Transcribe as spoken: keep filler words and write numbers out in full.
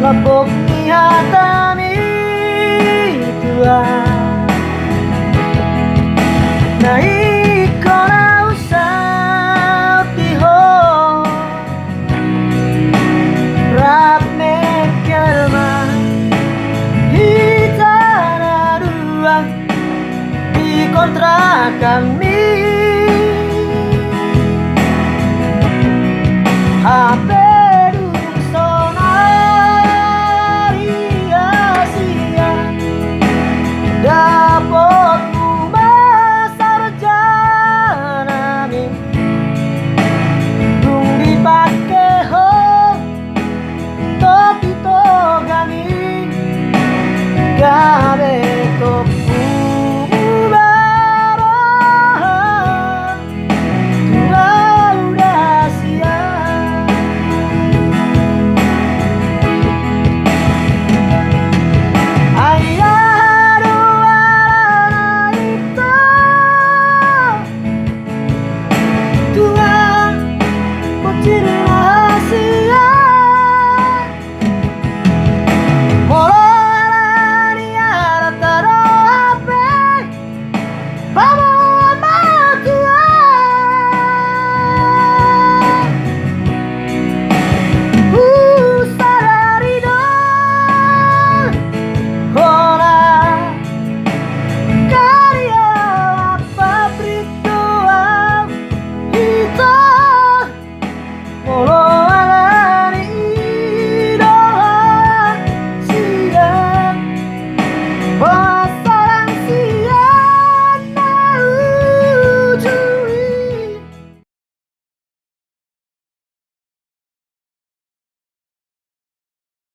Bok ni hataMi Tuhan, na ingkon ahu saut di Ho, rap mengkel ma hita na dua di kontrakanMi. Hape dung sonari hasian, dapotMu ma sarjana, dung dipangke Ho topi togaMi, gabe tompu baroa tu ahu da sian. Ai aha do alana i, Tuhan, poncirina